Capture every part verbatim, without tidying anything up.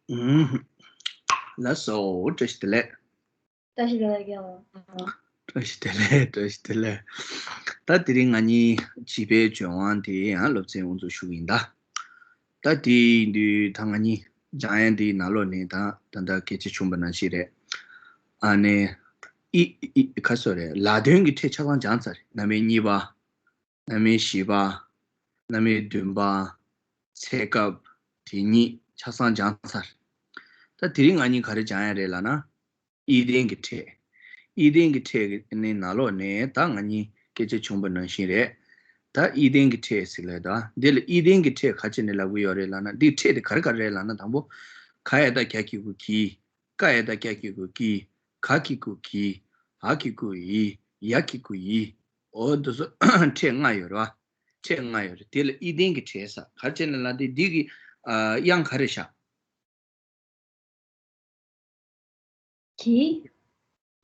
ཨུམ། ལགས་སོ། བཀྲ་ཤིས་བདེ་ལེགས། བཀྲ་ཤིས་བདེ་ལེགས་རྒན་ལགས། བཀྲ་ཤིས་བདེ་ལེགས། བཀྲ་ཤིས་བདེ་ལེགས། ད་དེ་རིང་ང་གཉིས་བྱིས་པའི་ལྗོན་དབང་དེ་ཡང་སློབ་ཚན་དབུ་འཛུགས་ཞུ་གི་ཡིན་ད། ད་དེ་ཡིན་དུས་ད་ང་གཉིས་སྦྱང་ཡ་འདིའི་ནང་ལོགས་ནས་ད་ད་ལྟ་སྐད་ཆ་བྱུང་བ་ནང་བཞིན་རེད། ཨ་ནི། ཨི་ཨི་ཁ་སོ་རེད། ལ་དོན་གྱི་ཕྲད་ཆ་ཚང་སྦྱངས་ཚར་རེད། རྣམ་དབྱེ་གཉིས་པ། རྣམ་དབྱེ་བཞི་པ། རྣམ་དབྱེ་བདུན་པ། ཚེ་སྐབས་དེ་ཉིད་ཆ་ཚང་སྦྱངས་ཚར། ད་དེ་རིང་ང་གཉིས་ག་རེ་སྦྱང་ཡ་རེད་ལབ་ན། དབྱེ་ལྡན་གྱི་ཕྲད། དབྱེ་ལྡན་གྱི་ཕྲད་ཀྱི་ནི་ནང་ལོགས་ནས་ད་ང་གཉིས་སྐད་ཆ་བྱུང་བ་ནང་བཞིན་རེད། ད་དབྱེ་ལྡན་གྱི་ཕྲད་ཟེར་ལབ་ད། འདི་ལ་དབྱེ་ལྡན་གྱི་ཕྲད་ག་ཅི་ནས་ལབ་ཀྱི་ཡོད་རེད་ལབ་ན། འདིའི་ཕྲད་དེ་ག་རེ་ག་རེ་རེད་ལབ་ན། དང་པོ། ག་ཡ་བཏགས་གྱ་གི་གུ་གྱི། ཀ་ཡ་བཏགས་ཀྱ་གི་གུ་ཀྱི། ག་གི་གུ་གྱི། འ་གི་གུ་འི། ཡ་གི་གུ་ཡི། འོ་འདི་ཚོ་ཕྲད་ལྔ་ཡོད་རེད་བ། ཕྲད་ལྔ་ཡོད་རེད། དེ་ལ་དབྱེ་ལྡན་གྱི་ཕྲད་ཟེར། ག་རེ་བྱས་ནས་ལབ་དེ་འདི་གི་ཨ་དབྱངས་ག་རེ་བཞག་གི།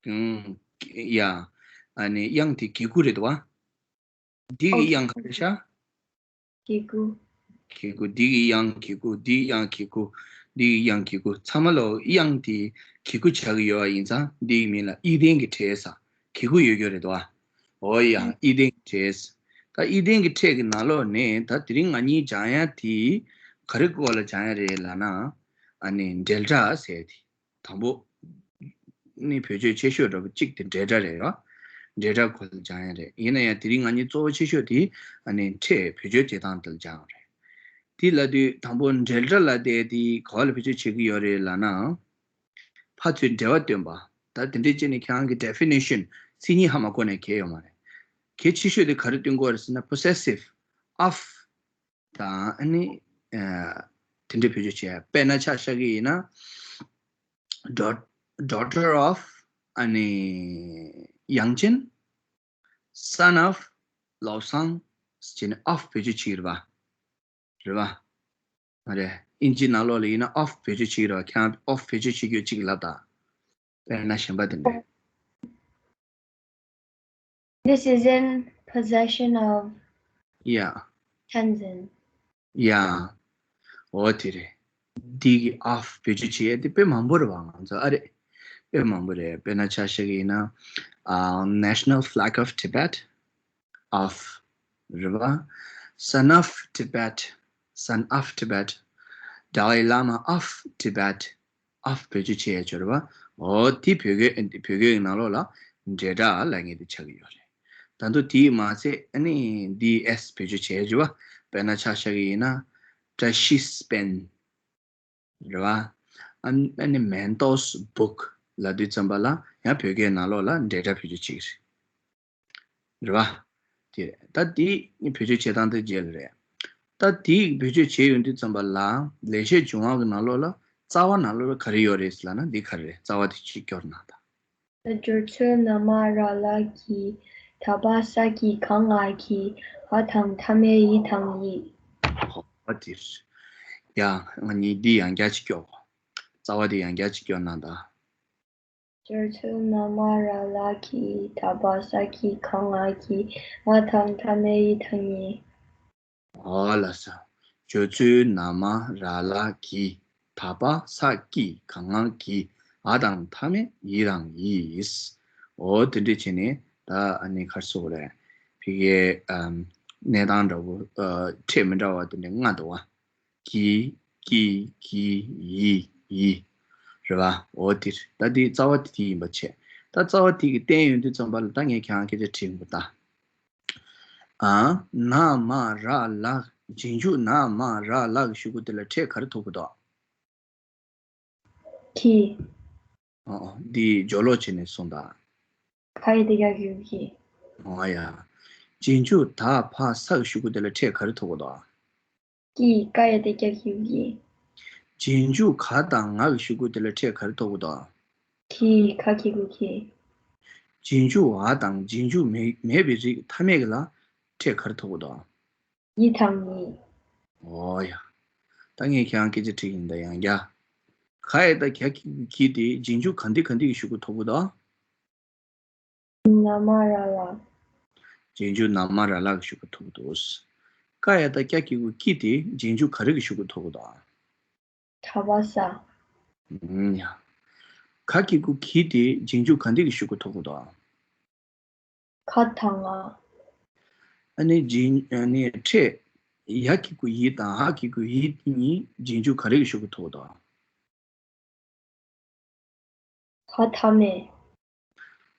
ཨུམ། ཡ། ཨ་ནི་དབྱངས་དེ་གི་གུ་རེད་བ། འདི་གི་ཨོ། དབྱངས་ག་རེ་ཤ། གི་གུ། གི་གུ། འདི་གི་དབྱངས་གི་གུ། འདི་དབྱངས་གི་གུ། འདི་གི་དབྱངས་གི་གུ། ཚང་མ་ལོ་དབྱངས་དེ་གི་གུ་ཆགས་ཀྱི་ཡོད་པ་ཡིན་ཙང་འདི་གི་མིང་ལ་དབྱེ་ལྡན་གྱི་ཕྲད་ཟེར། གི་གུ་ཡོད་རྒྱུ་རེད་དོ། འོ་ཡ། ཨུ། དབྱེ་ལྡན་གྱི་ཕྲད། ད་དབྱེ་ལྡན་གྱི་ཕྲད་ཀྱི་ནང་ལོགས་ནས་ད་དེ་རིང་ང་གཉིས་སྦྱང་ཡ་དེ་ག་རེ་སྐོར་ལ་སྦྱང་ཡ་རེད་ལབ་ན། ཨ་ནི་འབྲེལ་སྒྲ་ཟེར་དེ། དང་པོ་ནི་བེད་སྤྱོད་ཆེ་ཤོས་འདྲ་པོ་གཅིག་དེ་འབྲེལ་སྒྲ་རེད་ར། འབྲེལ་སྒྲ་སྐོར་ལ་སྦྱང་ཡ་རེད། ཡིན་ན་ཡང་དེ་རིང་ང་གཉིས་གཙོ་བོ་ཆེ་ཤོས་དེ་ཨ་ནི་ཕྲད་བེད་སྤྱོད་བྱེད་སྟངས་དེ་ལ་སྦྱང་ཡ་རེད། དེ་ལབ་དུས་དང་པོ་འབྲེལ་སྒྲ་ལབ་དེ་དེ་ག་བ་ལ་བེད་སྤྱོད་བྱེད་ཀྱི་ཡོད་རེད་ལབ་ན། ཕར་ཚུར་འབྲེལ་བ་སྟོན་པ། ད་དེ་འདྲས་བྱས་ནས་ཁྱེད་རང་གི་ཌེ་ཕི་ནེ་ཤན་མཚན་ཉིད་ཧ་མ་གོ་ནས་གལ་ཡོད་མ་རེད། གལ་ཆེ་ཤོས་དེ་ག་རེ་སྟོན་དགོས་རེད་ཟེར་ན། པོ་སེ་སིབ། ཨོཕ། དང་ཨ་ནི། ཨ། དེ་འདྲའི་བེད་སྤྱོད་བྱས། དཔེར་ན་ཆ་བཞག་གི་ཡིན་ན། Da- daughter of ཨ་ནི་ཡང་ཅིན། Son of བློ་བཟང་ཟེར་ནས་ཨོཕ་བེད་སྤྱོད་བྱེད་ཀྱི་རེད་པ། རེད་པ། མ་རེད། ཨིན་ཇི་ནང་ལོགས་ལ་ཡིན་ན་ཨོཕ་བེད་སྤྱོད་བྱེད་ཀྱི་རེད་པ། ཁྱེད་རང་ཨོཕ་བེད་སྤྱོད་བྱེད་རྒྱུ་གཅིག་ལབ་དང་། དཔེར་ན་གཞན་པ་དེ་འདྲས། This is in possession of Yeah. Tenzin. Yeah. འོ་དེ་རེད། འདི་གི་ཨོཕ་བེད་སྤྱོད་བྱེད་ཡས་དེ་དཔེ་མང་པོ་རེད་པ། ང་ཚོ་ཨ་རེད། དཔེ་མང་པོ་རེད། དཔེར་ན་ཆ་བཞག་གི་ཡིན་ན། ཨ། National Flag of Tibet. ཨོཕ། རེད་པ། Son of Tibet. Son of Tibet. Dalai Lama of Tibet. ཨོཕ་བེད་སྤྱོད་བྱེད་ཡས་ཅིག་ཡོད་རེད་པ། འོ་དེ་བོད་སྐད་བོད་སྐད་ཀྱི་ནང་ལོགས་ལ་འབྲེལ་སྒྲ་ལབ་མཁན་དེ་ཆགས་ཀྱི་ཡོད་རེད། ད་དུང་དེས་མ་ཚད་ཨ་ནི་ཌི་ཨེས་བེད་སྤྱོད་བྱེད་ཡས་ཅིག་ཡོད་པ། དཔེར་ན་ཆ་བཞག་གི་ཡིན་ན། བཀྲ་ཤིས་དཔལ། རེད་པ། ཨ་ཨ་ནི་མེན་ཏོས་བུག་ལབ་དུས་ཙམ་པ་ལ་ཡང་བོད་སྐད་ནང་ལོགས་ལ་འབྲེལ་སྒྲ་བེད་སྤྱོད་བྱེད་ཀྱི་རེད། རེད་པ། དེ་རེད། ད་དེ་བེད་སྤྱོད་བྱེད་སྟངས་དེ་རྗེས་ལ་རེད། ད་དེ་བེད་སྤྱོད་བྱེད་ཡོང་དུས་ཙམ་པ་ལ་ལེགས་བཤད་ལྗོན་དབང་གི་ནང་ལོགས་ལ་རྩ་བ་ནང་ལོགས་ལ་ག་རེ་ཡོད་རེད་ལབ་ན། འདི་ག་རེ་རེད། རྩ་བ་དེ་གཅིག་སྐྱོར་གནང་དང་། སྦྱོར་ཚུལ་ན་མ་ར་ལ་གི། ད་བ་ས་ཀྱི་ག་ང་གི། འ་དང་མཐའ་མེད་འི་དང་འི། ཧོ་དེ་རེད། ཡ། ང་གཉིས་འདི་ཡང་བསྐྱར་གཅིག་སྐྱོར་གོ། རྩ་བ་དེ་ཡང་བསྐྱར་གཅིག་སྐྱོར་གནང་དང་། སྦྱོར་ཚུལ་ན་མ་ར་ལ་གི། ད་བ་ས་ཀྱི་ག་ང་གི། འ་དང་མཐའ་མེད་འི་དང་འི། འོ་ལགས་སོ། སྦྱོར་ཚུལ་ན་མ་ར་ལ་གི། ད་བ་ས་ཀྱི་ག་ང་གི། འ་དང་མཐའ་མེད་འི་དང་འི། འོ་དེ་འདྲས་བྱས་ནས་ད་ཨ་ནི་ག་རེ་ཟེར་དགོས་རེད། ཕ་གིའི་ཨམ་གནས་སྟངས་འདྲ་པོ། ཨ་ཕྲད་མི་འདྲ་བ་དེ་འདྲས་ལྔ་འདུག་པ། གི། ཀྱི། གི། ཡི། ཡི། རེད་པ། འོ་དེ་རེད། ད་དེ་རྩ་བ་དེ་དེ་ཡིན་པ་བྱས། ད་རྩ་བ་དེ་གི་བསྟན་ཡོང་དུས་ཙམ་པ་ལ་ད་ངས་ཁྱེད་རང་སྐད་ཆ་དྲིས་ཡོང་གི་ད། ཨ། ན་མ་ར་ལ། རྗེས་འཇུག་ན་མ་ར་ལ་གི་གཞུག་གུ་དེ་ལ་ཕྲད་ག་རེ་ཐོབ་གི་འདུག་གི། ཨོ་ཨོ། འདི་སྦྱོར་ཀློག་བྱས་ནས་གསུངས་དང་། ག་ཡ་བཏགས་གྱ་གི་གུ་གྱི། ཨོ་ཡ། རྗེས་འཇུག་ད་བ་ས་གི་གཞུག་གུ་དེ་ལ་ཕྲད་ག་རེ་ཐོབ་གི་འདུག་གི། གི། ཀ་ཡ་བཏགས་ཀྱ་གི་གུ་གྱི། རྗེས་འཇུག་ག་དང་ང་གི་གཞུག་གུ་དེ་ལ་ཕྲད་ག་རེ་ཐོབ་གི་འདུག་གི། ག་གི་གུ་གྱི། རྗེས་འཇུག་འ་དང་རྗེས་འཇུག་མེད་མེད་པའི་རིགས་མཐའ་མེད་ཀྱི་ལ་ཕྲད་ག་རེ་ཐོབ་གི་འདུག་གི། འི་དང་འི། ཨོ་ཡ། ད་ངས་ཁྱེད་རང་སྐད་ཆ་དྲིས་ཡིན་ད་ཡང་བསྐྱར། ག་ཡ་བཏགས་གྱ་གི་གུ་གྱི་དེ་རྗེས་འཇུག་ག་འདི་ག་འདི་གི་གཞུག་གུ་ཐོབ་གི་འདུག་ན་མ་ར་ལ། རྗེས་འཇུག་ན་མ་ར་ལ་གི་གཞུག་གུ་ཐོབ་གི་འདུག་ཀ་ཡ་བཏགས་ཀྱ་གི་གུ་ཀྱི་དེ་རྗེས་འཇུག་ག་རེ་གི་གཞུག་གུ་ཐོབ་གི་འདུག་ད་བ་ས། ཨུམ། ཡ། ག་གི་གུ་གི་དེ་རྗེས་འཇུག་ག་འདྲ་གི་ཤོག་གུ་ཐོབ་གི་འདུག་ཨ། ག་དང་ང་། ཨ་ནི་རྗེས་ཨ་ནི་ཕྲད། ཡ་གི་གུ་ཡི་དང་འ་གི་གུ་འི་གཉིས་རྗེས་འཇུག་ག་རེ་གི་ཤོག་གུ་ཐོབ་གི་འདུག་ཨ། ག་མཐའ་མེད།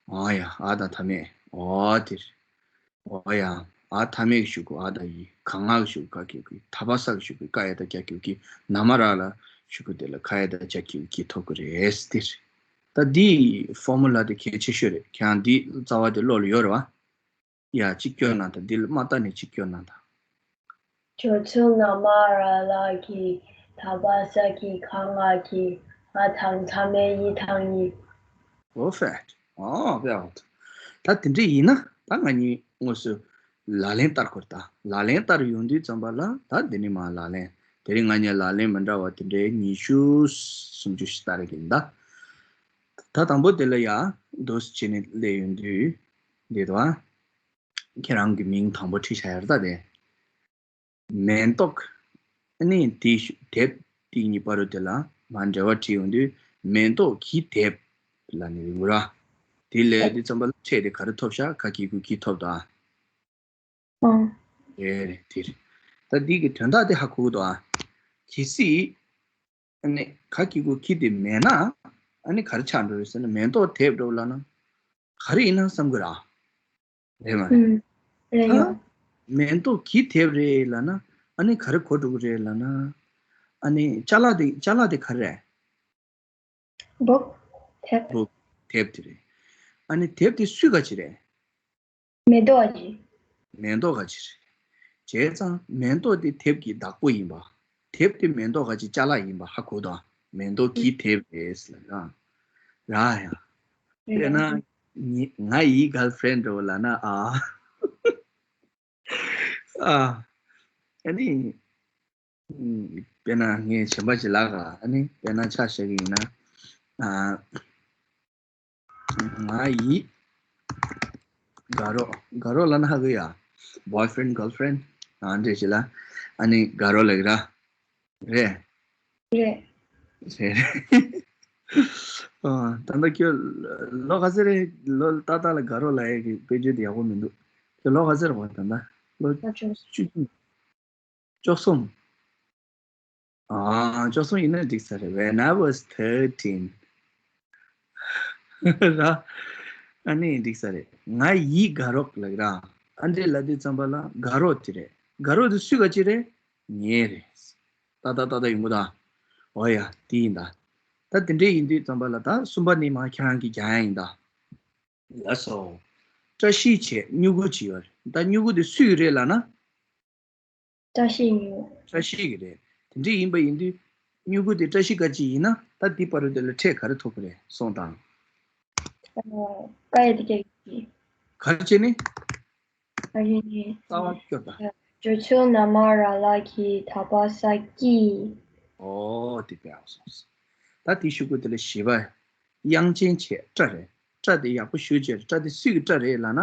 ཨ་ཡ། འ་དང་མཐའ་མེད། འོ་དེ་རེད། འོ་ཡ། འ་མཐའ་མེད་ཀྱི་ཤོག་གུ་འ་དང་ཡི། ག་ང་གི་ཤོག་གུ་ག་གི་གུ་ཡི། ད་བ་ས་ཀྱི་ཤོག་གུ་ཀ་ཡ་བཏགས་གྱ་གི་གུ་གི། ན་མ་ར་ལ་ཤོག་གུ་དེ་ལ་ཁ་ཡ་བཏགས་གྱ་གི་གུ་གི་ཐོབ་གི་རེད་དེ་རེད། ད་འདི་ཕོར་མུ་ལ་དེ་གལ་ཆེ་ཤོས་རེད། ཁྱེད་རང་འདི་རྩ་བ་དེ་བློ་ལ་ཡོད་རེད་བ། ཡ། གཅིག་སྐྱོར་གནང་དང་། འདི་ལ་མ་ལྟ་ནས་གཅིག་སྐྱོར་གནང་དང་། སྦྱོར་ཚུལ་ན་མ་ར་ལ་གི། ད་བ་ས་ཀྱི། ག་ང་གི། འ་དང་མཐའ་མེད་ཡི་དང་ཡི། Perfect. ཨོ་བེ་ཨོ། ད་དེ་འདྲ་ཡིན་ན་ད་ང་གཉིས་དངོས་སུ་ལག་ལེན་བསྟར་དགོས་རེད། ད་ལག་ལེན་བསྟར་ཡོང་དུས་ཙམ་པ་ལ་ད་འདི་ནས་མར་ལག་ལེན། དེ་རིང་ང་གཉིས་ལག་ལེན་མི་འདྲ་བ་དེ་འདྲའི་ཉི་ཤུ་སུམ་ཅུ་ཞིག་བསྟར་གི་ཡིན་ད། ད་དང་པོ་དེ་ལ་ཡ་འདུག་སེ་བྱས་ནས་སླེབས་ཡོང་དུས་འདི་འདུག་ཨ། ཁྱེད་རང་གི་མིང་དང་པོ་བྲིས་བཞག་ཡ་རེད་ད་དེ། མེ་ཏོག་ཨ་ནི་དེ་ཤོག་དེབ་དེ་གཉིས་བར་དུ་དེ་ལ་མར་འབྲེལ་བ་བྲིས་ཡོང་དུས་མེ་ཏོག་གི་དེབ་ལབ་ནས་ཡོང་གི་རེད། དེ་ལས་དེ་ཙམ་པ་ལ་ཕྲད་དེ་ག་རེ་ཐོབ་ཤག་ག་གི་གུ་གི་ཐོབ་དང་། ཨང་། རེད་རེད། དེ་རེད། ད་འདི་གི་དོན་དག་དེ་ཧ་གོ་གི་འདུག་ཨ། གལ་སྲིད། ཨ་ནི་ག་གི་གུ་གི་དེ་མེད་ན། ཨ་ནི་ག་རེ་ཆགས་འགྲོ་རེད་ཟེར་ན། མེ་ཏོག་དེབ་འདྲ་བོ་ལབ་ན་ག་རེ་ཡིན་ན་བསམ་གི་རེད། རེད་མ་རེད། ཨུམ། རེད་ད་ཡོད། མེ་ཏོག་གི་དེབ་རེད་ལབ་ན། ཨ་ནི་ག་རེ་གོ་འགྲོ་གི་རེད་ལབ་ན། ཨ་ནི་ཅ་ལག་དེ་ཅ་ལག་དེ་ག་རེ་རེད། བུག་དེབ། བུག་དེབ་དེ་རེད། ཨ་ནི་དེབ་དེ་སུས་ག་ཅི་རེད། མེ་ཏོག་ག་ཅི། མེ་ཏོག་ག་ཅི་རེད། བྱས་ཙང་མེ་ཏོག་དེ་དེབ་ཀྱི་བདག་པོ་ཡིན་པ། དེབ་དེ་མེ་ཏོག་ག་ཅི་ཅ་ལག་ཡིན་པ་ཧ་གོ་དང་། མེ་ཏོག་གི་དེབ་རེད་ཟེར་ལ། ར་ཡ། དཔེར་ན་ངའི་ང་ཡི་གརལ་ཕི་རེན་འདྲ་བོ་ལབ་ན། ཨ། ཨ། ཨ་ནི། དཔེར་ན་ངས་གཞན་པ་ཞིག་ལབ་ག་ཨ་ནི་དཔེར་ན་ཆ་བཞག་གི་ཡིན་ན། ཨ། ང་ཡི་དགའ་རོགས། དགའ་རོགས་ལབ་ན་ཧ་གོ་ཡ། བོའི་ཕི་རེན་གརལ་ཕི་རེན་ཨ་འདྲས་ཞིག་ལ། ཨ་ནི་དགའ་རོགས་ལབ་ཀྱི་ར། རེད། རེད། རེད་རེད། ཨ། ད་ལྟ་ཁྱོད་ལོ་ག་ཚོད་རེད། ལོ་ཏག་ཏག་ལ་དགའ་རོགས་ལབ་ཡས་ཀྱི་དཔེ་བརྗོད་དེ་ཡག་པོ་མི་འདུག་ཁྱོད་ལོ་ག་ཚོད་རེད་བ་ད་ལྟ། ལོ་ལྔ་བཅུ། བཅུ་གཅིག་བཅུ་གསུམ། ཨ། བཅུ་གསུམ་ཡིན་ན་འགྲིག་ས་རེད། When I was thirteen ར། ཨ་ནི་འགྲིག་ས་རེད། ང་ཡི་དགའ་རོགས་ལབ་ཀྱི་ར། ཨ་འདྲས་ལབ་དུས་ཙམ་པ་ལ་དགའ་རོགས་དེ་རེད། དགའ་རོགས་དེ་སུས་ག་ཅི་རེད། ངའི་རེད། ཏག་ཏག་ཏག་ཏག་ཡོང་གི་འདུག་འོ་ཡ། དེ་ཡིན་ད། ད་དེ་འདྲས་ཡིན་དུས་ཙམ་པ་ལ་ད་གསུམ་པ་ནི་མ་ཁྱེད་རང་གིས་རྒྱག་ཡ་ཡིན་ད། ལགས་སོ། བཀྲ་ཤིས་བྱས་སྨྱུ་གུ་ཅིག་ཡོད་རེད། ད་སྨྱུ་གུ་དེ་སུའི་རེད་ལབ་ན། བཀྲ་ཤིས་སྨྱུ། བཀྲ་ཤིས་ཀྱི་རེད། དེ་འདྲས་ཡིན་པ་ཡིན་དུས་སྨྱུ་གུ་དེ་བཀྲ་ཤིས་ག་ཅི་ཡིན་ན། ད་འདི་བར་དུ་དེ་ལ་ཕྲད་ག་རེ་ཐོབ་ཀྱི་རེད། སོང་དང་། ཀ་ཡ་བཏགས་གི། ག་རེ་བྱས་ནས། ཨ་ནི། རྩ་བ་སྐྱོར་དང་། སྦྱོར་ཚུལ་ན་མ་ར་ལ་གི། ད་བ་ས་ཀྱི། ཨོ་དེ་དཔེ་ཡག་སོང་། ད་དེའི་ཤོག་གུ་དེ་ལ་བཞི་པ། དབྱངས་ཅན་བྱས་སྤྲ་རེད། སྤྲ་དེ་ཡག་པོ་ཞེ་པོ་ཅིག་རེད། སྤྲ་དེ་སུས་ཀྱི་སྤྲ་རེད་ལབ་ན།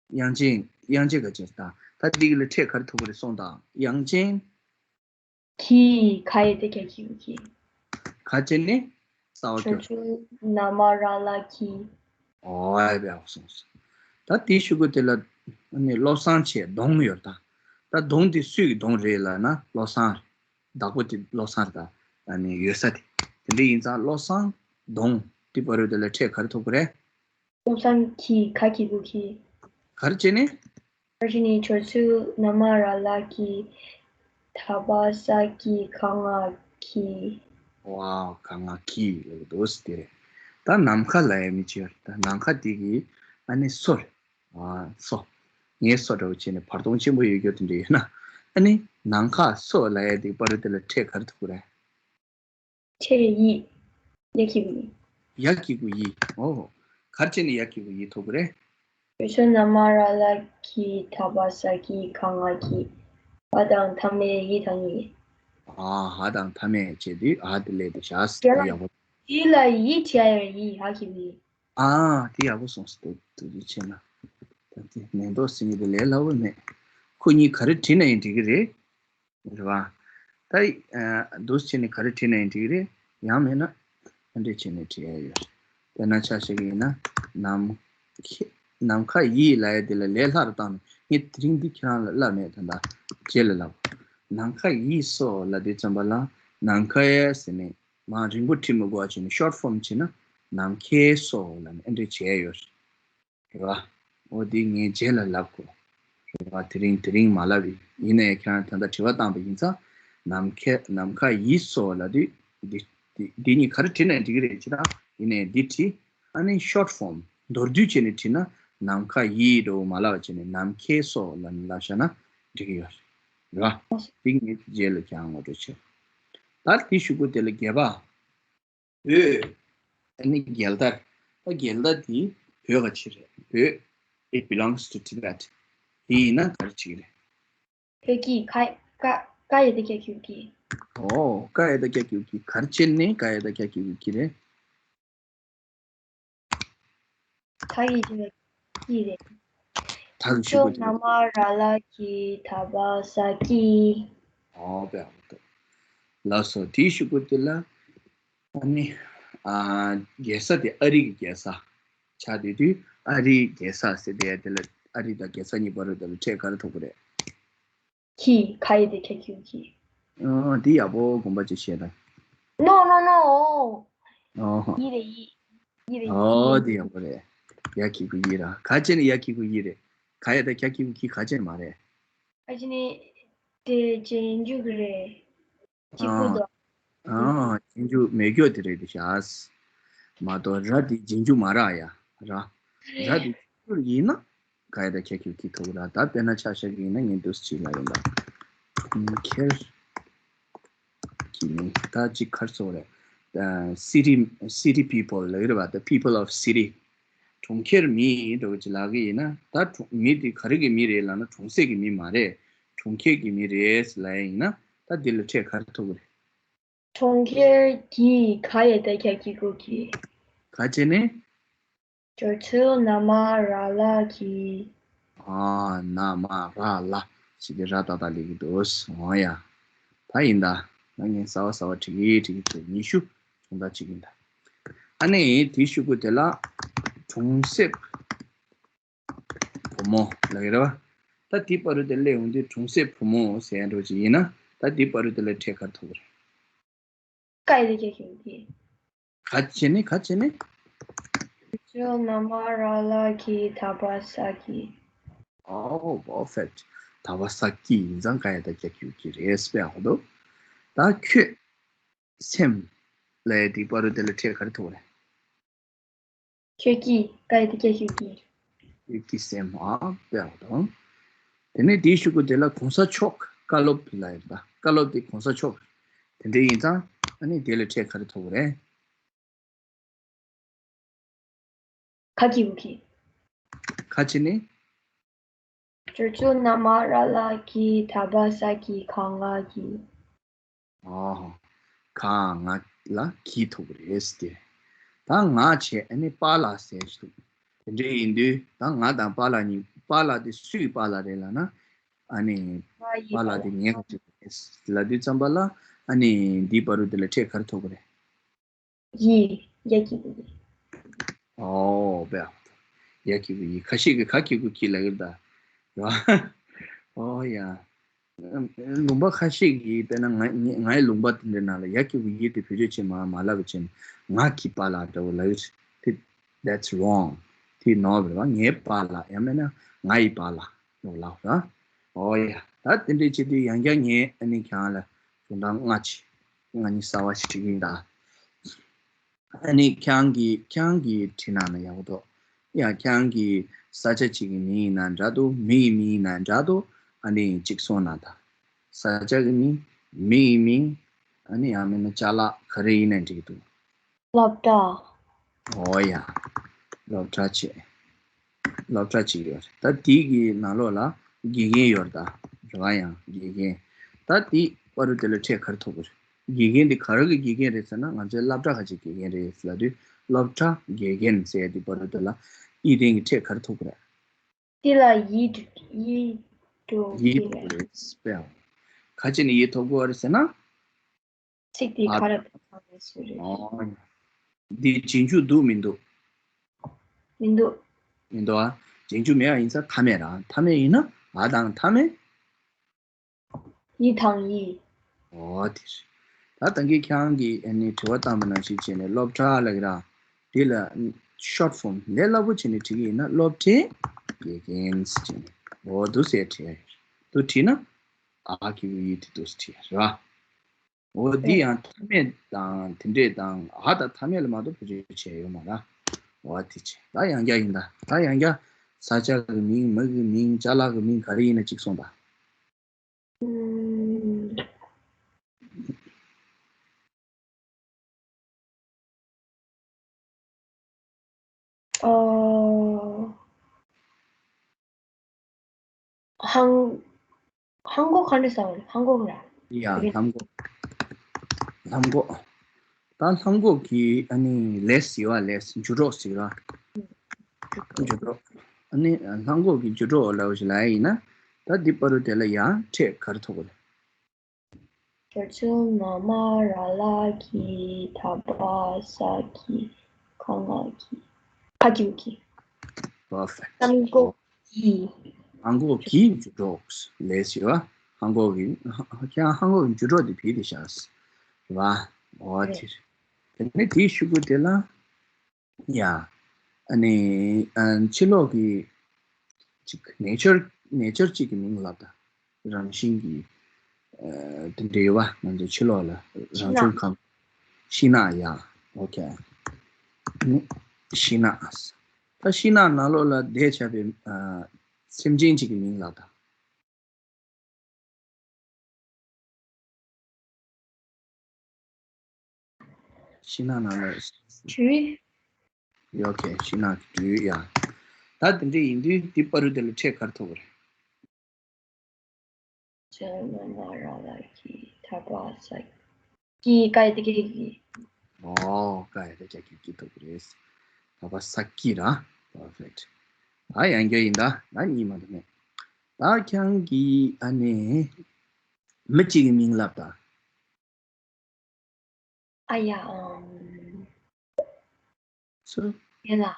དབྱངས་ཅན། དབྱངས་ཅན་ག་ཅི་རེད་ད། ད་འདི་གི་ལ་ཕྲད་ག་རེ་ཐོབ་ཀྱི་རེད། སོང་དང་། དབྱངས་ཅན། གི། ག་ཡ་བཏགས་གྱ་གི་གུ་གི། ག་བྱས་ནས། རྩ་བ་སྐྱོར། སྦྱོར་ཚུལ་ན་མ་ར་ལ་གི། ཨོ་ཡ་བེ་ཨོ་སོང་སོང་། ད་དེའི་ཤོག་གུ་དེ་ལ་ནི་བློ་བཟང་བྱས་གདོང་ཡོད་ད། ད་གདོང་དེ་སུའི་གི་གདོང་རེད་ལབ་ན་བློ་བཟང་རེད། བདག་པོ་དེ་བློ་བཟང་རེད་ད། ཨ་ནི་ཡོད་ས་དེ། དེ་འདྲ་ཡིན་ཙང་བློ་བཟང་གདོང་དེ་བར་དུ་དེ་ལ་ཕྲད་ག་རེ་ཐོབ་ཀྱི་རེད། བློ་བཟང་གི། ག་གི་གུ་གི། ག་རེ་བྱས་ནས། ག་རེ་བྱས་ནས། སྦྱོར་ཚུལ་ན་མ་ར་ལ་གི། ད་བ་ས་ཀྱི། ག་ང་གི། ཝའོ། ག་ང་གི་ལབ་འདུག་སེ་དེ་རེད། ད་ནམ་མཁའ་ལབ་ཡ་མི་བྱེད་པ་རེད། ད་ནམ་མཁའ་དེ་གི་ཨ་ནི་སོ་རེད། ཨ་སོ། ངའི་སོ་འདྲ་བོ་བྱས་ནས་བར་སྟོང་ཆེན་པོ་ཡོད་རྒྱུ་དེ་འདྲ་ཡོད་ན། ཨ་ནི་ནམ་མཁའ་སོ་ལབ་ཡ་དེ་བར་དུ་དེ་ལ་ཕྲད་ག་རེ་ཐོབ་ཀྱི་རེད། ཕྲད་ཡི། ཡ་གི་གུ་ཡི། ཡ་གི་གུ་ཡི། ཨོ། ག་རེ་བྱས་ནས་ཡ་གི་གུ་ཡི་ཐོབ་ཀྱི་རེད། སྦྱོར་ཚུལ་ན་མ་ར་ལ་གི། ད་བ་ས་ཀྱི། ག་ང་གི། འ་དང་མཐའ་མེད་ཡི་དང་ཡི། ཨ། འ་དང་མཐའ་མེད་བྱས་དུས་འ་དེ་ལས་དེ་བཞག་ཟེར་ཡག་པོ། ཡི་ལ་ཡི་བྲིས་ཡ་ཡོད། ཡི། ཡ་གི་གུ་ཡི། ཨ། དེ་ཡག་པོ་སོང་ཟེར་དུ་དུ་བྱས་ན། ད་དེ་མེ་ཏོག་ཟེར་མཁན་དེ་ལས་སླ་པོ་མེད། ཁོ་གཉིས་ག་རེ་བྲིས་ན་ཡང་འགྲིག་གི་རེད། རེད་བ། ད་ཨ་འདུག་སེ་བྱས་ནས་ག་རེ་བྲིས་ན་ཡང་འགྲིག་གི་རེད། ཡང་མིན་ན་ཨ་འདྲས་བྱས་ནས་བྲིས་ཡ་ཡོད། དཔེར་ན་ཆ་བཞག་གི་ཡིན་ན་ནམ་མཁའ་ནམ་མཁའ་ཡིས་ལབ་ཡ་དེ་ལ་ལས་སླ་རུ་བཏང་ནས། ངས་དེ་རིང་འདི་ཁྱེད་རང་ལ་ལབ་མེད། ད་ལྟ་རྗེས་ལ་ལབ། ནམ་མཁའ་ཡིས་སོ་ལབ་དུས་ཙམ་པ་ལ་ནམ་མཁའི་ཟེར་ནས་མར་རིང་པོ་བྲིས་མི་དགོས་པ་བྱས་ནས་ཤོཊ་ཕོམ་བྱས་ན་ནམ་མཁའི་སོ་ལབ་ནས་ཨ་འདྲས་བྱས་ཡོད། རེད་བ། འོ་འདི་ངས་རྗེས་ལ་ལབ་དགོས། རེད་བ། དེ་རིང་དེ་རིང་མ་ལབ་ཡིན། ཡིན་ནའི་ཁྱེད་རང་ད་ལྟ་དྲི་བ་བཏང་པ་ཡིན་ཙང་། ནམ་མཁའ་ནམ་མཁའ་ཡིས་སོ་ལབ་དུས་འདི་འདི་འདི་གཉིས་ག་རེ་བྲིས་ནའི་འགྲིག་གི་རེད། ཅི་ད་ཡིན་ནའི་འདི་བྲིས། ཨ་ནི་ཤོཊ་ཕོམ་མདོར་བསྡུས་བྱས་ནས་བྲིས་ན་ནམ་མཁའ་ཡིས་འགྲོ་མ་ལབ་བྱས་ནས་ནམ་མཁའི་སོ་ལབ་ནས་ལབ་བཞག་ན་འགྲིག་གི་ཡོད་རེད། རེད་བ། འདི་ངས་རྗེས་ལ་ཀྱང་ངོ་སྤྲོད་བྱེད། ད་དེའི་གཞུག་གུ་དེ་ལ་བརྒྱད་པ། བོད། ཨ་ནི་རྒྱལ་དར། ད་རྒྱལ་དར་དེ་བོད་ག་ཆེ་རེད། བོད། It belongs to Tibet. དེ་ཡིན་ན་ག་རེ་བྱེད་ཀྱི་རེད། བོད་ཀྱི་ཀ་ཀ་ཀ་ཡ་བཏགས་ཀྱ་གི་གུ་གི། ཨོ། ཀ་ཡ་བཏགས་ཀྱ་གི་གུ་གི། ག་རེ་བྱས་ནས་ཀ་ཡ་བཏགས་ཀྱ་གི་གུ་གི་རེད། ད་གི་གི་རེད། ད་གི་ཅོ་གཞུག་གུ་ན་དེ་མ་ར་ལ་གི་ད་བ་ས་ཀྱི། ཨོ་བས། ལགས་སོ། དེའི་གཞུག་གུ་དེ་ལ། ཨ་ནི། ཨ། རྒྱལ་ས་དེ་ཨ་རི་གི་རྒྱལ་ས་ཆགས་བསྡད་དུས། ཨ་རིའི་རྒྱལ་ས་ཟེར་དེ་དེ་ལ་ཨ་རི་དང་རྒྱལ་ས་གཉིས་བར་དུ་དེ་ལ་ཕྲད་ག་རེ་ཐོབ་ཀྱི་རེད། གི། ཀ་ཡ་བཏགས་ཀྱ་གི་གུ་གི། ཨ། དེ་ཡག་པོ་དགོངས་པ་ཅིག་བཞེས་དང་། No, no, no. ཨོ་ཧོ། ཡི་རེད་ཡི། ཡི་རེད་ཡི། ཨོ་དེ་ཡག་པོ་རེད། ཡ་གི་གུ་ཡི་ར། ག་བྱས་ནས་ཡ་གི་གུ་ཡི་རེད། ཀ་ཡ་བཏགས་ཀྱ་གི་གུ་གི་ག་བྱས་ནས་མ་རེད། ག་བྱས་ནས་དེ་རྗེས་འཇུག་རེད། གཅིག་པུ་དང་། ཨ། རྗེས་འཇུག་མེད་རྒྱུ་དེ་རེད་དེ་ཤག་མ་གཏོགས་ར་དེ་རྗེས་འཇུག་མ་རེད་ཡ། ར། ར་དེ་རྗེས་འཇུག་ཡིན་ན་ཀ་ཡ་བཏགས་ཀྱ་གི་གུ་གི་ཐོབ་ར། ད་དཔེར་ན་ཆ་བཞག་གི་ཡིན་ན་ངས་འདུག་སེ་ཅིག་ལབ་ཡིན་ད། གྲོང་ཁྱེར་གྱི་མིང་། ད་ཅིག་ག་རེ་ཟེར་དགོས་རེད། ཨ། city city people ལབ་ཀྱི་རེད་པ། The people of city. གྲོང་ཁྱེར་མི་འདྲ་བོ་ཅིག་ལབ་ཀྱི་ཡིན་ན། ད་གྲོང་མི་དེ་ག་རེ་གི་མི་རེད་ལབ་ན་གྲོང་གསེབ་ཀྱི་མི་མ་རེད། གྲོང་ཁྱེར་གྱི་མི་རེད་ལབ་ཡ་ཡིན་ན། ད་འདི་ལ་ཕྲད་ག་རེ་ཐོབ་ཀྱི་རེད། གྲོང་ཁྱེར་གྱི། ཀ་ཡ་བཏགས་ཀྱ་གི་གུ་གི། ག་བྱས་ནས། ཇོ་ཚུལ་ན་མ་ར་ལ་གི། ཨ། ན་མ་ར་ལ་ཞེས་དེ་ར་ཏག་ཏག་སླེབས་ཀྱི་འདུག་འོ་ཡ། ད་ཡིན་ད། ང་ངས་གསར་པ་གསར་པ་བྲིས་ཀྱི་བྲིས་ཀྱི་བྱས། ཉི་ཤུ་སྦྱོང་བརྡར་བྱེད་ཀྱི་ཡིན་ད། ཨ་ནི་དེའི་གཞུག་གུ་དེ་ལ་གྲོང་གསེབ་བུ་མོ་ལབ་ཀྱི་རེད་པ། ད་དེའི་བར་དུ་དེ་སླེབས་ཡོང་དུས་གྲོང་གསེབ་བུ་མོ་ཟེར་ཡ་འདྲ་བོ་ཅིག་ཡིན་ན། ད་དེའི་བར་དུ་དེ་ལ་ཕྲད་ག་རེ་ཐོབ་ཀྱི་རེད། ཀ་ཡ་བཏགས་ཀྱ་གི་གུ་གི། ག་བྱས་ནས། ག་བྱས་ནས། ཇོ་ཚུལ་ན་མ་ར་ལ་གི་ད་བ་ས་ཀྱི། ཨོ་པར་ཕེག་ཊི། ད་བ་ས་ཀྱི་ཡིན་ཙང་ཀ་ཡ་བཏགས་ཀྱ་གི་གུ་གི་རེད་ཟེར་བ་ཡག་པོ་འདུག་ད་ཁྱོད་སེམས་ལབ་ཡ་དེའི་བར་དུ་དེ་ལ་ཕྲད་ག་རེ་ཐོབ་རེད། ཁྱོད་ཀྱི། ཀ་ཡ་བཏགས་ཀྱ་གི་གུ་གི། ཁྱོད་ཀྱི་སེམས། ཨ། དཔེ་ཡག་པོ་འདུག་དེ་ནས་དེའི་གཞུག་གུ་དེ་ལ་གོང་ས་མཆོག་བཀའ་སློབ་ལབ་ཡ་རེད་ད། བཀའ་སློབ་དེ་གོང་ས་མཆོག་དེ་འདྲ་ཡིན་ཙང་། ཨ་ནི་དེ་ལ་ཕྲད་ག་རེ་ཐོབ་ཀྱི་རེད། ག་གི་གུ་གི། ག་བྱས་ནས། ཇོ་ཚུལ་ན་མ་ར་ལ་གི་ད་བ་ས་ཀྱི་ག་ང་གི། ཨོ། ག་ང་ལ་གི་ཐོབ་ཀྱི་རེད་ཟེར་ཏེ། ད་ང་བྱས། ཨ་ནི་པཱ་ལགས་ཟེར་ཞིག་འདུག་དེ་འདྲ་ཡིན་དུས་ད་ང་དང་པཱ་ལགས་གཉིས། པཱ་ལགས་དེ་སུའི་པཱ་ལགས་རེད་ལབ་ན། ཨ་ནི་ང་ཡི་པཱ་ལགས་དེ་ངའི་ཁ་ཐུག་རེད་ལབ་དུས་ཙམ་པ་ལ། ཨ་ནི་འདིའི་བར་དུ་དེ་ལ་ཕྲད་ག་རེ་ཐོབ་ཀྱི་རེད། གི། ཡ་གི་གུ་གི། ཨོ་བས། ཡ་གི་གུ་ཡི། ཁ་ཤས་ཀྱིས་ག་གི་གུ་གི་ལབ་ཀྱི་རེད་ད། རེད་བ། ཨོ་ཡ། ལུང་པ་ཁ་ཤས་ཀྱིས། དཔེར་ན་ང་ངའི་ལུང་པ་དེ་འདྲའི་ནང་ལ་ཡ་གི་གུ་ཡི་དེ་བེད་སྤྱོད་བྱེད་མ་མ་ལབ་པ་བྱས་ནས་ང་གི་པཱ་ལགས་འདྲ་བོ་ལབ་ཡོད་དེ། That's wrong. དེ་ནོར་བ་རེད་བ། ངའི་པཱ་ལགས་ཡང་མིན་ན་ང་ཡི་པཱ་ལགས་ལབ་ར། ཨོ་ཡ། ད་དེ་འདྲའི་བྱེད་དུས་ཡང་བསྐྱར་ངས་ཨ་ནི་ཁྱེད་རང་ལ་སྦྱོང་བརྡར་ལྔ་ཅིག་ལྔ་གཉིས་གསར་པ་ཞིག་བྲིས་ཀྱི་ཡིན་ད། ཨ་ནི་ཁྱེད་རང་གིས། ཁྱེད་རང་གིས་བྲིས་གནང་ན་ཡག་པོ་འདུག་ཡང་ཁྱེད་རང་གི་ས་ཆ་ཅིག་གི་མིང་ཡིན་ན་འདྲ་འདུག་མི་ཡི་མིང་ཡིན་ན་འདྲ་འདུག་ཨ་ནི་གཅིག་གསུངས་གནང་དང་། ས་ཆ་གི་མིང་། མི་ཡི་མིང་། ཨ་ནི་ཡང་མིན་ན་ཅ་ལག་ག་རེ་ཡིན་ནའི་འགྲིག་གི་འདུག་སློབ་གྲྭ། ཨོ་ཡ། སློབ་གྲྭ་བྱས། སློབ་གྲྭ་གཅིག་ཡོད་རེད། ད་དེའི་གི་ནང་ལོགས་ལ་དགེ་རྒན་ཡོད་རེད་ད། རེད་བ། ཡང་དགེ་རྒན། ད་དེའི་བར་དུ་དེ་ལ་ཕྲད་ག་རེ་ཐོབ་ཀྱི་རེད། དགེ་རྒན་དེ་ག་རེ་གི་དགེ་རྒན་རེད་ཟེར་ན། ང་ཚོའི་སློབ་གྲྭ་ཁ་ཅིག་དགེ་རྒན་རེད་ཟེར་ལབ་དུས་སློབ་གྲྭ་དགེ་རྒན་ཟེར་ཡ་དེའི་བར་དུ་དེ་ལ་ཡི་སྟེང་གི་ཕྲད་ག་རེ་ཐོབ་ཀྱི་རེད། དེ་ལ་ཡི་འགྲོ། ཡི་འགྲོ་ཡི་གི་ཐོབ་ཀྱི་རེད། རེད་སྤེལ། ག་བྱས་ནས་ཡི་ཐོབ་དགོས་པ་རེད་ཟེར་ན། ཚིག་དེ་ཨ། ག་རེ་བཏང་རེད་ཟེར་རེད། ཨོ། འདི་རྗེས་འཇུག་འདུག་མི་འདུག་མི་འདུག་མི་འདུག་ཨ། རྗེས་འཇུག་མེད་པ་ཡིན་ཙང་མཐའ་མེད་ར། མཐའ་མེད་ཡིན་ན་འ་དང་མཐའ་མེད། ཡི་དང་ཡི། ཨོ་དེ་རེད། ད་ད་གིན་ཁྱེད་རང་གིས་ཨ་ནི་དྲི་བ་བཏང་པ་ནང་བཞིན་བྱས་ནས་སློབ་གྲྭ་ལབ་ཀྱི་ར། འདི་ལ་short form ལས་སླ་པོ་བྱས་ནས་བྲིས་ཀྱི་ཡིན་ན་སློབ་གྲྭའི་དགེ་རྒན་ཟེར་བྱས་ནས། ཨོ་འདུག་སེ་བྲིས་ཡ་ཡོད། འདུག་བྲིས་ན་ཨ་གི་གུ་ཡི་དེ་འདུག་སེ་བྲིས་ཡ་རེད་བ། འོ་འདི་ཡང་མཐའ་མེད་དང་དེ་འདྲས་དང་ཨ་དང་མཐའ་མེད་ལ་མ་གཏོགས་བེད་སྤྱོད་བྱས་ཡོད་མ་རེད། འོ་དེ་བྱས། ད་ཡང་བསྐྱར་ཡིན་ད། ད་ཡང་བསྐྱར་ས་ཆ་གི་མིང་མི་གི་མིང་ཅ་ལག་གི་མིང་ག་རེ་ཡིན་ན་གཅིག་གསུངས་དང་། ཨུམ། ཨོ། ཧང་། ཧང་གོ་ག་འདྲ་ཟེར་བ་རེད། ཧང་གོ་ར། ཡ་ཧང་གོ། ཧང་གོ། ད་ཧང་གོ་གི་ཨ་ནི་ལས་ཟེར་བ་ལས་འགྱུར་ལྡོག་ཟེར་བ། འགྱུར་ལྡོག་ཨ་ནི་ཧང་གོ་གི་འགྱུར་ལྡོག་ལབ་ཞིག་ལ་ཡིན་ན་ད་འདི་པ་རུ་དེ་ལ་ཡང་ཕྲད་ག་རེ་ཐོབ་པ་རེད། ཞོར་ཚུལ་ན་མ་ར་ལ་གི་ད་བ་ས་གི་ག་ང་གི་ཁ་གི་གུ་གི། Perfect. ཧང་གོ་གི། ཧང་གོ་གི་འགྱུར་ལྡོག་ལས་ཟེར་བ། ཧང་གོ་གི། ཧ་ཧ་ཧང་གོ་གི་འགྱུར་ལྡོག་དེ་བི་དེ་བཞག་རེད་བ། འོ་རེད། དེ་རེད། དེ་ནས་དེའི་ཤུ་གུ་དེ་ལ། ཡ། ཨ་ནི་ཨ་ཕྱི་ལོགས་ཀྱི་ཅིག་nature nature གཅིག་གི་མིང་ལབ་དང་། རང་བཞིན་གྱི་ཨ་དེ་འདྲ་ཡོད་པ། ང་ཚོ་ཕྱི་ལོགས་ལ་རང་བྱུང་ཁམས། ཤིང་ནགས། ཡ། ཨོ་ཁེ། ནི་ཤིང་ནགས། ད་ཤིང་ནགས་ནང་ལོགས་ལ་བསྡད་བྱ་བའི་ཨ་སེམས་ཅན་གཅིག་གི་མིང་ལབ་དང་། ཤིང་ནགས་ནང་ལ། དྲུལ། ཡོ་ཁེ། ཤིང་ནགས་ཀྱི་དྲུལ། ཡ། ད་དེ་འདྲ་ཡིན་དུས་འདི་པ་རུ་དེ་ལ་ཕྲད་ག་རེ་ཐོབ་པ་རེད། ཇ་ན་མ་ར་ལ་གི་ད་བ་ས་གི་ཀ་ཡ་ཏ་གི་གི། ཨོ། ཀ་ཡ་ཏ་གི་གི་ཐོབ་པ་རེད། ད་བ་ས་གི་ར། Perfect. ད་ཡང་བསྐྱར་ཡིན་ད། ད་གཉིས་མ་གཏོགས་མེད། ད་ཁྱེད་རང་གིས་ཨ་ནི་མི་གཅིག་གི་མིང་ལབ་དང་། ཨ་ཡ། ཨམ། སུ། རྒན་ལགས།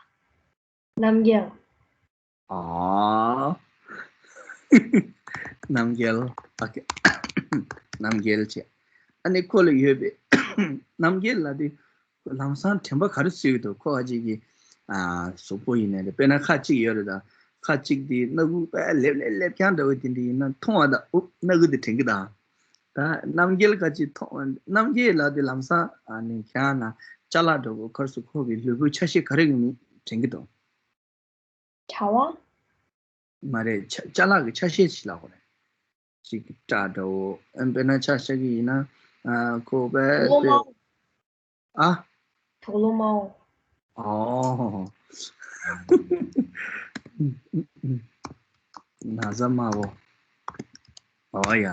རྣམ་རྒྱལ། ཨ། རྣམ་རྒྱལ། ཨོ་ཁེ། རྣམ་རྒྱལ་བྱས། ཨ་ནི་ཁོ་ལ་ཡོད་པའི་རྣམ་རྒྱལ་ལབ་དུས་ལམ་སང་དྲན་པ་ག་རེ་གསོས་ཀྱི་འདུག་ཁོ་ཨ་ཅེ་གི་ཨ་གཟུགས་པོ་ཡིན་ནའི་རེད། དཔེར་ན་ཁ་གཅིག་ཡོད་རེད་ད། ཁ་གཅིག་དེ་སྣ་ཁུག་དཔེ་ལེབ་ནས་ལེབ་རྐྱང་འདྲ་བོ་དེ་འདྲ་ཡིན་ན་མཐོང་བ་དང་ཨུབ་སྣ་ཁུག་དེ་དྲན་གི་ད། ད་རྣམ་རྒྱལ་ག་ཅིག་མཐོང་། རྣམ་རྒྱལ་ལབ་དུས་ལམ་སང་ཨ་ནི་ཁྱེད་རང་ན་ཅ་ལག་འདྲ་བོ་ཁར་སུ་ཁོ་གི་ལུས་པོའི་ཆ་ཤས་ག་རེ་གི་མིང་དྲན་གི་འདུག་དྲ་བ། མ་རེད། ཆ་ཅ་ལག་གི་ཆ་ཤས་ཤིག་ལབ་དགོས་རེད། ཅིག་སྐྲ་འདྲ་བོ། ཨ་དཔེར་ན་ཆ་བཞག་གི་ཡིན་ན། ཨ་ཁོ་དཔེ་དོ་ལོ་དཔེ། མའོ། ཨ། དོ་ལོ་མའོ། ཨོ། ན་བཟའ་དམར་པོ། ཨོ་ཡ།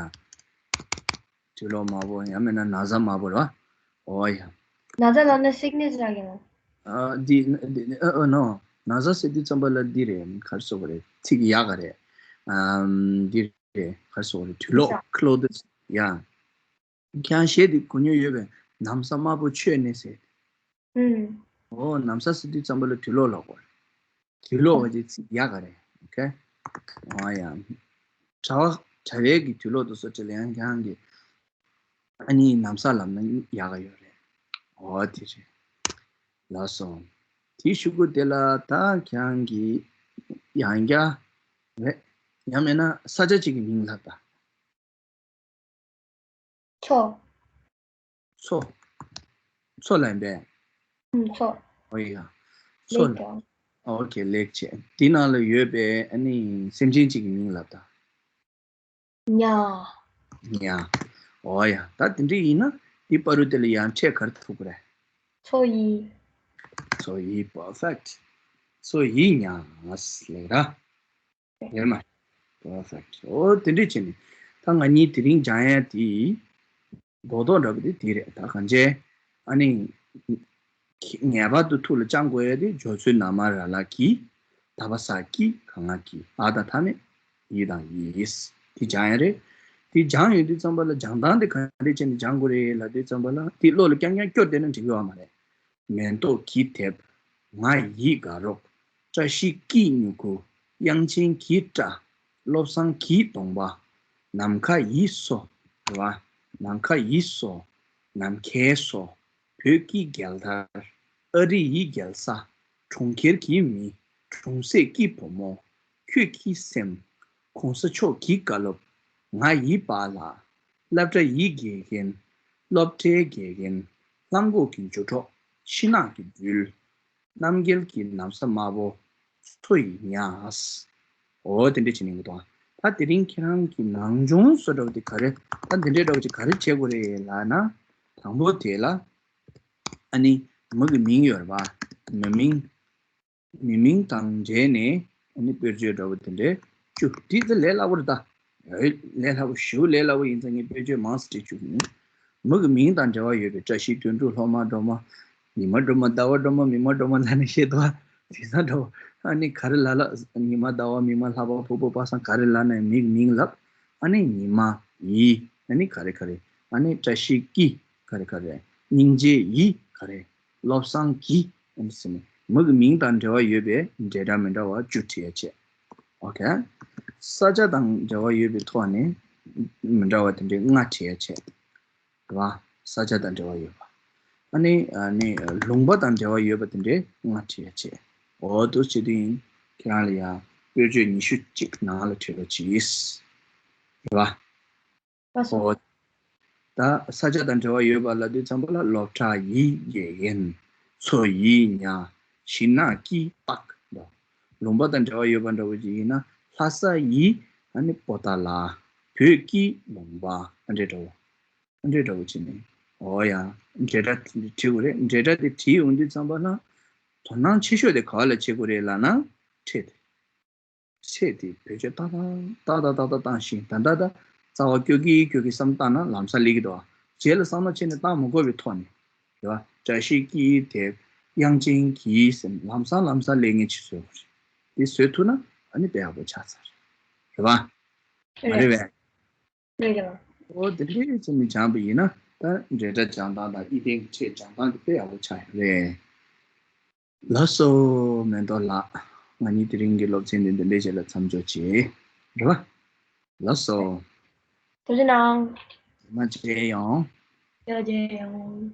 དུག་ལོག་དམར་པོ། ཡང་མིན་ན་ན་བཟའ་དམར་པོ་རེད་བ། ཨོ་ཡ། ན་བཟའ་ལབ་ན་སིག་ནེ་ཅར་ཡིན་ནོ། ཨ་འདི་འདི་ཨ་ཨ་ནོ། ན་བཟའ་ཟེར་དུས་ཙམ་པ་ལ་འདི་རེད། ག་རེ་ཟེར་དགོས་རེད། ཚིག་ཡག་ག་རེད། ཨམ། འདི་རེད། ག་རེ་ཟེར་དགོས་རེད། དུག་ལོག་ཁ་ལོ་དེ། ཡ། ཁྱེད་རང་གཞས་དེ་གོ་མྱོང་ཡོད་པས། ན་བཟའ་དམར་པོ་མཆོད་ནས་ཟེར། ཨུམ། ཨོ། ན་བཟའ་ཟེར་དུས་ཙམ་པ་ལ་དུག་ལོག་ལབ་དགོས་རེད། དུག་ལོག་གི་ཚིག་ཡག་ག་རེད། ཨོ་ཁེ། ཨོ་ཡ། གྲྭ་བ་གྲྭ་བའི་གི་དུག་ལོག་དེ་ཚོ་དེ་ལ་ཡང་ཁྱེད་རང་གི་ཨ་ནི་ན་བཟའ་ལབ་ན་ཡག་ག་ཡོད་རེད། ཨོ་དེ་རེད། ལགས་སོ། དེའི་གཞུག་གུ་དེ་ལ་ད་ཁྱེད་རང་གི་ཡང་བསྐྱར་རེད། ཡང་མིན་ན་ས་ཆ་གཅིག་གི་མིང་ལབ་དང་། མཚོ། མཚོ། མཚོ་ལབ་པས། ཨུམ། མཚོ། ཨོ་ཡ། མཚོ་ལབ། ལེགས་དང་། ཨོ་ཁེ། ལེགས་བྱས། དེ་ནང་ལ་ཡོད་པའི་ཨ་ནི་སེམས་ཅན་གཅིག་གི་མིང་ལབ་དང་། ཉ། ཉ། ཨོ་ཡ། ད་དེ་འདྲ་ཡིན་ན་དེ་པ་རུ་དེ་ལ་ཡང་ཕྲད་ག་རེ་ཐུག་གི་རེད། མཚོ་ཡི། མཚོ་ཡི། Perfect. མཚོ་ཡི་ཉ། ལེགས་ར། ཡོད་མ། Perfect. ཨོ་དེ་འདྲ་བྱས་ནས་ད་ང་གཉིས་དེ་རིང་སྦྱང་ཡ་དེ་རྡོག་རྡོག་འདྲ་པོ་དེ་དེ་རེད། ད་གང་བྱས་ཨ་ནི་ངེས་པར་དུ་ཐུགས་ལ་བཅངས་དགོས་ཡ་དེ་སྦྱོར་ཚུལ་ན་མ་ར་ལ་གི་ད་བ་ས་གི་ག་ང་གི་ཨ་དང་མཐའ་མེད་ཡི་དང་ཡིས་དེ་སྦྱང་ཡ་རེད། དེ་སྦྱང་ཡོང་དུས་ཙམ་པ་ལ་སྦྱང་སྟངས་དེ་ག་འདྲས་བྱས་ནས་སྦྱང་དགོས་རེད་ལབ་དུས་ཙམ་པ་ལ་དེ་བློ་ལ་རྐྱང་རྐྱང་སྐྱོར་བསྡད་ན་འགྲིག་གི་ཡོད་མ་རེད། མེ་ཏོག་གི་དེབ། ང་ཡི་དགའ་རོགས། བཀྲ་ཤིས་ཀྱི་མྱུ་གུ། དབྱངས་ཅན་གྱི་སྒྲ། བློ་བཟང་གི་གདོང་པ། ནམ་མཁའ་ཡི་སོ། རེད་བ། ནམ་མཁའ་ཡི་སོ། ནམ་མཁའི་སོ། བོད་ཀྱི་རྒྱལ་དར། ཨ་རི་ཡི་རྒྱལ་ས། གྲོང་ཁྱེར་གྱི་མི། གྲོང་གསེབ་ཀྱི་བུ་མོ། ཁྱོད་ཀྱི་སེམས། གོང་ས་མཆོག་གི་བཀའ་སློབ། ང་ཡི་པཱ་ལགས། སློབ་གྲྭ་ཡི་དགེ་རྒན། སློབ་གྲྭའི་དགེ་རྒན། ལྷམ་གོག་གི་ལྗོངས་གྲོགས། ཤིང་ནགས་ཀྱི་སྦྲུལ། རྣམ་རྒྱལ་གྱི་ན་བཟའ་དམར་པོ། མཚོ་ཡི་ཉ། འོ་དེ་འདྲ་བྱེད་ནས་འདུག་ད་དེ་རིང་ཁྱེད་རང་གི་ནང་སྦྱོང་བཟོ་འདྲ་བོ་དེ་ག་རེ། ད་འདི་འདྲའི་འདྲ་བོ་ཅིག་ག་རེ་བྱེད་དགོས་རེད་ལབ་ན། དང་པོ་དེ་ལ་ཨ་ནི་མི་གི་མིང་ཡོད་རེད་པ། མི་མིང་། མི་མིང་དང་འབྲེལ་ནས་ཨ་ནི་དཔེར་བརྗོད་འདྲ་བོ་དེ་འདྲའི་བཅུ། འདི་ད་ལས་སླ་པོ་རེད་ད། ལས་སླ་པོ་ཞེ་པོ་ལས་སླ་པོ་ཡིན་ཙང་ངས་དཔེར་བརྗོད་མང་ཙམ་བྲིས་བཅུག་ཡིན། མི་གི་མིང་དང་འབྲེལ་བ་ཡོད་པའི་བཀྲ་ཤིས་དོན་གྲུབ། སློབ་མ་སྒྲོལ་མ། ཉི་མ་སྒྲོལ་མ། ཟླ་བ་སྒྲོལ་མ། མིག་དམར་སྒྲོལ་མ་ལབ་ནས་བཤད་དོ། དེང་སང་འདྲ་བོ། ཨ་ནི་ག་རེ་ལབ་ལབ། ཉི་མ་ཟླ་བ་མིག་དམར་ལྷག་པ་ཕུར་བུ་པ་སངས་ག་རེ་ལབ་ན་མིང་མིང་ལབ། ཨ་ནི་ཉི་མ་ཡི། ཨ་ནི་ག་རེ་ག་རེ། ཨ་ནི་བཀྲ་ཤིས་ཀྱི་ག་རེ་ག་རེ། སྙིང་རྗེ་ཡི་ག་རེ། བློ་བཟང་གི། ཨ་ནི་ཟེར་ནས་མི་གི་མིང་དང་འབྲེལ་བ་ཡོད་པའི་འབྲེལ་སྒྲ་མི་འདྲ་བ་བཅུ་བྲིས་ཡ་བྱས། ཨོ་ཁེ། ས་ཆ་དང་འབྲེལ་བ་ཡོད་པའི་ཐོག་ནས་མི་འདྲ་བ་དེ་འདྲའི་ལྔ་བྲིས་ཡ་བྱས། རེད་བ། ས་ཆ་དང་འབྲེལ་བ་ཡོད་པ། ཨ་ནི་ཨ་ནི་ལུང་པ་དང་འབྲེལ་བ་ཡོད་པ་དེ་འདྲའི་ལྔ་བྲིས་ཡ་བྱས། འོ་འདུག་བྱེད་དུས་ཁྱེད་རང་ལ་ཡ་དཔེར་བརྗོད་ཉི་ཤུ་གཅིག་ནང་ལ་བྲིས་རོགས་གྱིས། རེད་བ། ལགས་སོ། འོ། ད་ས་ཆ་དང་འབྲེལ་བ་ཡོད་པ་ལབ་དུས་ཙམ་པ་ལ་སློབ་གྲྭ་ཡི་དགེ་རྒན། མཚོ་ཡི་ཉ། ཤིང་ནགས་ཀྱི་སྟག་འདྲ། ལུང་པ་དང་འབྲེལ་བ་ཡོད་པ་འདྲ་བོ་ཅིག་ཡིན་ན་ལྷ་ས་ཡི་ཨ་ནི་པོ་ཏཱ་ལ། བོད་ཀྱི་ལུང་པ། ཨ་འདྲས་འདྲ་བོ། ཨ་འདྲས་འདྲ་བོ་བྱས་ནས། འོ་ཡ། འབྲེལ་སྒྲ་དེ་འདྲ་བྲིས་དགོས་རེད། འབྲེལ་སྒྲ་དེ་བྲིས་ཡོང་དུས་ཙམ་པ་ལ་དོ་སྣང་ཆེ་ཤོས་དེ་ག་བ་ལ་བྱེད་དགོས་རེད་ལབ་ན། ཕྲད་དེ། ཕྲད་དེ་བེད་སྤྱོད་ཏག་ཏག་ཏག་ཏག་ཏག་ཏག་བཏང་ཞིང་། ད་ལྟ་ད་རྩ་བ་སྐྱོ་གི་སྐྱོ་གི་བསམ་བཏང་ན་ལམ་སང་སླེབས་ཀྱི་འདུག་རྗེས་ལ་བསམ་བློ་བྱས་ནས་བཏང་མ་དགོས་པའི་ཐོག་ནས། རེད་བ། བཀྲ་ཤིས་ཀྱི་དེབ། དབྱངས་ཅན་གྱི་ཟེར་ནས་ལམ་སང་ལམ་སང་སླེབས་མཁན་ཅིག་བཟོ་དགོས་རེད། དེ་བཟོས་ཐུབ་ན་ཨ་ནི་དཔེ་ཡག་པོ་ཆགས་ཚར་རེད། རེད་བ། མ་རེད་པས། རེད་ལགས། འོ་དེ་འདྲའི་ཚོ་ནི་སྦྱངས་པ་ཡིན་ན་ད་འབྲེལ་སྒྲ་སྦྱང་སྟངས་དང་ཨི་ལྡན་གྱི་ཕྲད་སྦྱང་སྟངས་དེ་དཔེ་ཡག་པོ་ཆགས་ཡོད་རེད། ལགས་སོ། མེ་ཏོག་ལགས། ང་གཉིས་དེ་རིང་གི་སློབ་ཚན་འདི་འདི་འདྲའི་རྗེས་ལ་མཚམས་འཇོག་བྱེད། རེད་བ། ལགས་སོ། ཐུགས་རྗེ་གནང་། མ་མཇལ་ཡོང་། ཡ་མཇལ་ཡོང་།